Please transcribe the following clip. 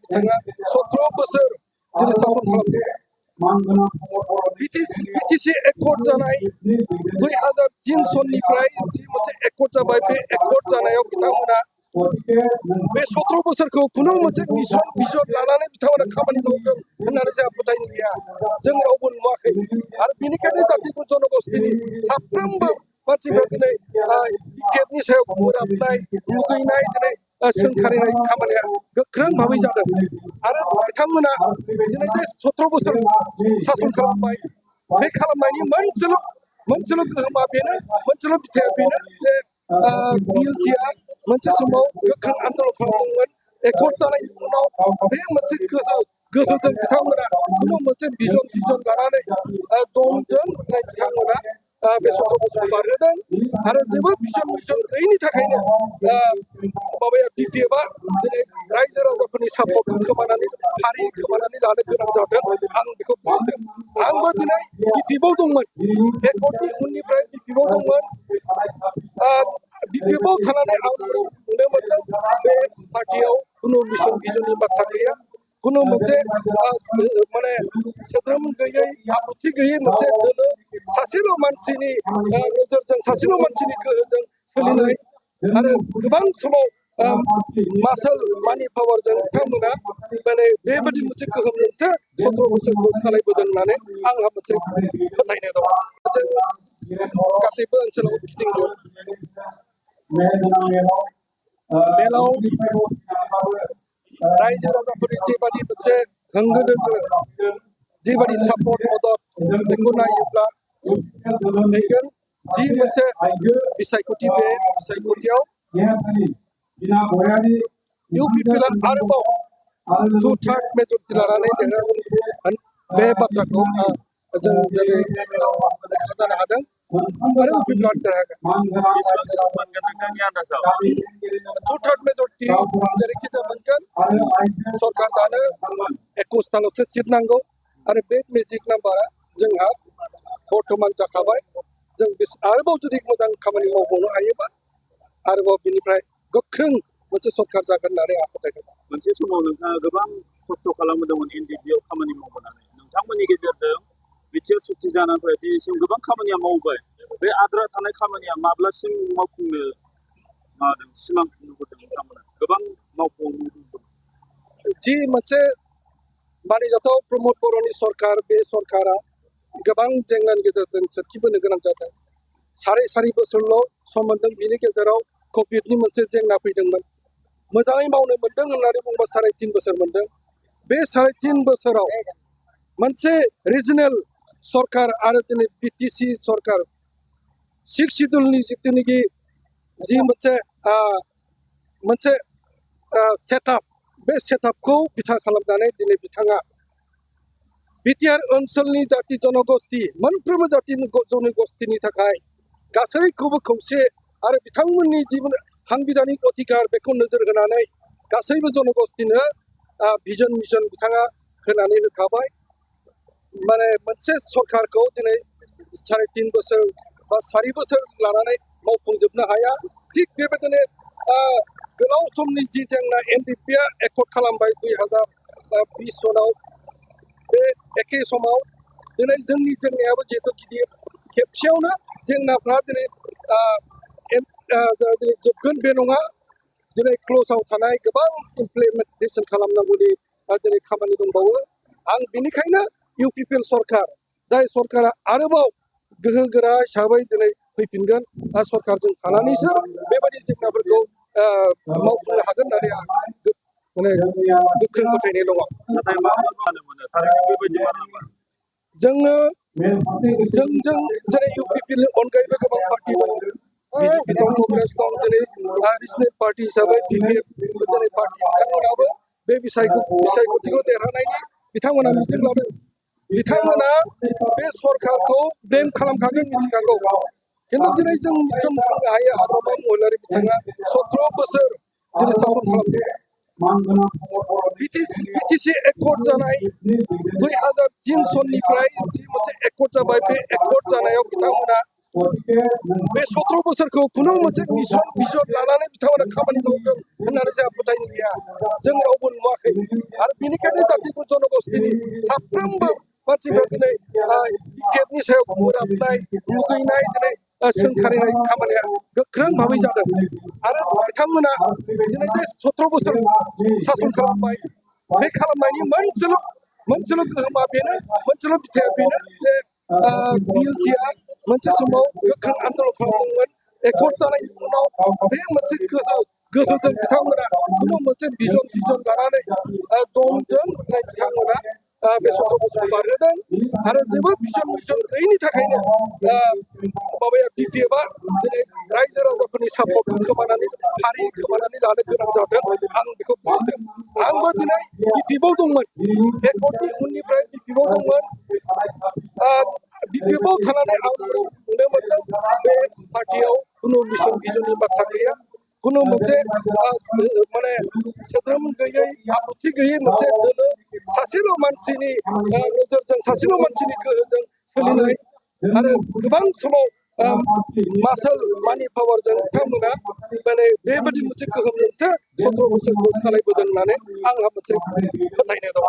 बिथाङा 17 बोसोर दिनै सासन खालामदों। बिटिसि एकर्ड जानाय 2003 सननिफ्राय जि मोनसे एकर्ड जाबाय बे एकर्ड जानायाव बिथांमोना बे 17 बोसोरखौ खुनु मोनसे मिशन भिजन लानानै बिथांमोना खामानि मावदों होननानै जोंहा फोथायनाय गैया। जों रावबो नुवाखै आरो बेनिखायनो जाति जनगोष्ठीनि साफ्रोमबो मानसिफ्रा दिनै इपिएफनि सायाव बोराबनाय मुगैनाय दिनै सोंखारिनाय खामानिया गोख्रों भाबै जादों आरो बिथांमोना दिनै जे 17 बोसोर सासन खालामबाय बे खालामनायनि मोनसेल' गोहोमा बेनो मोनसेल' बिथाया बेनो जे बिएलटिआ मोनसे समाव गोख्रों आन्दलन खालामदोंमोन। एकर्ड जानायनि उनाव बे मोनसे गोहोजों बिथांमोना खुनु मोनसे भिजन सिजन लानानै दंजों दिनै बिथांमोना बे 17 बोसोर बारहोदों आरो जेबो भिजन मिशन गैयिनि थाखायनो माबाया बिपिएफआ दिनै रायजो राजाफोरनि सापर्टखौ फारियै खोमानानै लानो गोनां जादों। आं बेखौ बुजिदों। आंबो दिनै बिपिएफआव दंमोन। एकर्डनि उननिफ्राय बिपिएफआव दंमोन। बिपिएफआव थानानै आं नुनो मोनदों बे पार्टियाव खुनु मिशन भिजननि बाथ्रा गैया। खुनु मोनसे माने सोद्रोम गैयै आब्रुथि गैयै मोनसे दोलो सासेल' मानसिनि नोजोरजों सासेल' मानसिनि गोहोजों सोलिनाय आरो गोबां समाव मासल मानि पावारजों बिथांमोना माने बेबायदि मोनसे गोहोमजोंसो 17 बोसोरखौ सालायबोदों होननानै आंहा मोनसे फोथायनाय दं। जों गासैबो ओनसोलाव गिदिंदों। मेलाव रायजो राजाफोरनि जेबादि मोनसे होंगो दोंगो जेबादि सापर्ट मदद बेखौ नायोब्ला नुगोन जि मोनसे बिसायख'थि बे बिसायख'थियाव इउपिपिएलआ आरोबाव 2/3 मेजरिटि लानानै देरहागोन बे बाथ्राखौ जों दिनै रोखा जानो हादों आरो इउपिपिएलआ देरहागोन। 2/3 मेजरिटि जेरैखि जाया मोनगोन। सरकार दानो 21ताल'सो सिट नांगौ आरो बे मेजिक नाम्बारा जोंहा बर्थमान जाखाबाय। जों आरोबाव जुदि मोजां खामानि मावबावनो हायोबा आरोबाव बिनिफ्राय गोख्रों मोनसे सरकार जागोन होननानै आं फोथायदों। मोनसे समाव नोंथाङा गोबां खस्थ' खालामबोदोंमोन एनडिपिआव खामानि मावबोनानै नोंथांमोननि गेजेरजों बिटिआर सुक्ति जानानै दिनैसिम गोबां खामानिया मावबाय। बे आद्रा थानाय खामानिया माब्लासिम मावफुंनो सिमां नुबोदों नोंथांमोना गोबां मावफुंनो जि मोनसे मानिजाथाव प्रमद बर'नि सरकार बे सरकारा गोबां जेंनानि गेजेरजों सोरखिबोनो गोनां जादों। सारि बोसोरल' सम मोनदों। बिनि गेजेराव कभिडनि मोनसे जेंना फैदोंमोन। मोजाङै मावनो मोनदों होननानै बुंबा 3.5 बोसोर मोनदों। बे 3.5 बोसोराव मोनसे रिजनेल सरकार आरो दिनै बिटिसि सरकार 6 सिडुलनि जिथुनिखि जि मोनसे सेटआप बे सेटआपखौ बिथा खालामनानै दिनै बिथाङा बिटिआर ओनसोलनि जाति जनगोष्ठी मोनफ्रोमबो जाति जनगोष्ठीनि थाखाय गासैखौबो खौसे आरो बिथांमोननि जिबन सांबिधानिक अधिकार बेखौ नोजोर होनानै गासैबो जनगोष्ठीनो भिजन मिशन बिथाङा होनानै होखाबाय। माने मोनसे सरकारखौ दिनै 3.5 बोसोर बा 4 बोसोर लानानै मावफुंजोबनो हाया। थिग बेबायदिनो गोलाव समनि जि जेंना एनडिपिआ एकर्ड खालामबाय 2020 सनाव बे एखे समाव दिनै जोंनि जेंनायाबो जिहेतु गिदिर खेबसेयावनो जेंनाफ्रा दिनै जोबगोन बे नङा। दिनै क्ल'जआव थानाय गोबां इमप्लिमेन्टेसन खालामनांगौनि दिनै खामानि दंबावो। आं बेनिखायनो इउपिपिएल सरकार जाय सरकारा आरोबाव गोहो गोरा हिसाबै दिनै फैफिनगोन सरकारजों थानानैसो बेबायदि जेंनाफोरखौ मावफुंनो हागोन होननानै आं माने गोख्रों फोथायनाय दङ। जोङो जोंजों जेरै इउपिपिएलनि अनगायैबो गोबां पार्टि दङ। बिजेपि दं, कंग्रेस दं, दिनै रिजनेल पार्टि हिसाबै पिपिएफ दिनै पार्टि बिथांमोनाबो बे बिसायख'थिखौ देरहानायनि बिथांमोना मिजिं लादों। बिथांमोना बे सरकारखौ ब्लेम खालामखागोन मिथिखागौ। खिन्थु दिनै जों बुंनो हायो हाग्रामा महिलारि बिथाङा 17 बोसोर दिनै सासन खालामदों। बिटिसि एकर्ड जानाय 2003 सननिफ्राय जि मोनसे एकर्ड जाबाय बे एकर्ड जानायाव बिथांमोना बे 17 बोसोरखौ खुनु मोनसे बिजन लानानै बिथांमोना खामानि मावदों होननानै जोंहा फोथायनाय गैया जों रावबो नुवाखै आरो बेनिखायनो जातिगत जनगोष्ठीनि साफ्रोमबो मानसिफ्रा दिनै बिपिएफनि सायाव बोराबनाय मुगैनाय दिनै सोंखारिनाय खामानिया गोख्रों भाबै जादों आरो बिथांमोना दिनै जे 17 बोसोर सासन खालामबाय बे खालामनायनि मोनसेल' गोहोमा बेनो मोनसेल' बिथाया बेनो जे बिएलटिआ मोनसे समाव गोख्रों आन्दलन खालामदोंमोन एकर्ड जानायनि उनाव बे मोनसे गोहोजों बिथांमोना खुनु मोनसे बिजन लानानै दंजों होननाय बिथांमोना बे 17 बोसोरखौ बारहोदों आरो जेबो बिजन गैयैनि थाखायनो माबाया बिपिएफआ दिनै रायजो राजाफोरनि सापर्टखौ फारियै खोमानानै लानो गोनां जादों आं बेखौ बुजिदों आंबो दिनै बिपिएफआव दंमोन एकर्डनि उननिफ्राय बिपिएफआव दंमोन बिपिएफआव थानानै आं नुनो मोनदों बे पार्टियाव खुनु बिजननि बाथ्रा गैया खुनु मोनसे माने सोद्रोम गैयै आब्रुथि गैयै मोनसे दोलो सासेल' मानसिनि नोजोरजों सासेल' मानसिनि गोहोजों सोलिनाय आरो गोबां समाव मासल मानि पावारजों बिथांमोना माने बेबायदि मोनसे गोहोमजोंसो 17 बोसोरखौ सालायबोदों होननानै आंहा मोनसे फोथायनाय दं